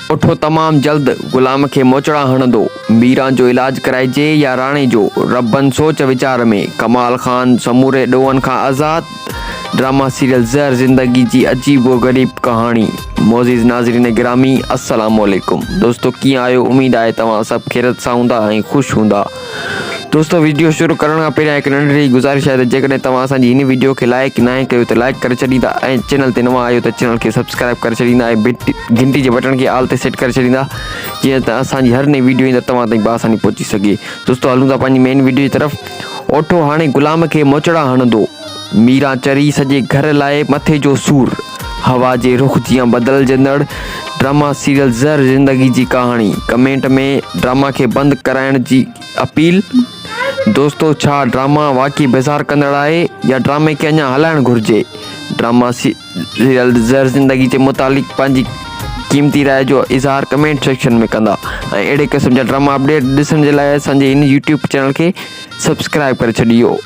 اوٺو تمام جلد غلام کي موچڙا هڻندو. ميران جو علاج ڪرائجي يا راڻي جو، ربن سوچ ويچار ۾، ڪمال خان سموري ڏوهن کان آزاد، ڊراما سيريل زهر زندگي جي عجيب و غريب ڪهاڻي. معزز ناظرين گرامي السلام عليڪم دوستو ڪيئن آهيو اميد آهي توهان سڀ خيرت سان هوندا ۽ خوش هوندا. دوستو ويڊيو شروع ڪرڻ کان پهريان هڪ ننڍڙي گذارش آهي ته جيڪڏهن توهان اسان جي هن ويڊيو کي لائيڪ ناهي ڪيو ته لائيڪ ڪري ڇڏيندا ۽ چينل تي نوان آهيو ته چينل کي سبسڪرائب ڪري ڇڏيندا ۽ گهنٽي جي بٽڻ کي آل تي سيٽ ڪري ڇڏيندا جيئن ته اسان جي هر نئين ويڊيو ايندڙ توهان تائين بآساني پهچي سگهي. دوستو هلون ٿا پنهنجي مين ويڊيو جي طرف. اوٺو هاڻي غلام کي موچڙا هڻندو. ميران چري سڄي گهر لاء مٿي جو سور. هوا جي رخ جيان بدلجندڙ ڊراما سيريل زهر زندگي جي ڪهاڻي ڪمينٽ ۾ ڊراما کي بند ڪرائڻ جي اپيل دوستو ڇا ڊراما واقعي بيزار ڪندڙ آهي يا ڊرامي کي اڃا هلائڻ گهرجي ڊراما سيريل زهر زندگي جي متعلق پنهنجي قيمتي راء جو اظهار ڪمينٽ سيڪشن ۾ ڪندا ۽ اهڙي قسم جا ڊراما اپڊيٽ ڏسڻ جي لاء اسان جي هن يوٽيوب چينل کي سبسڪرائب ڪري ڇڏيو.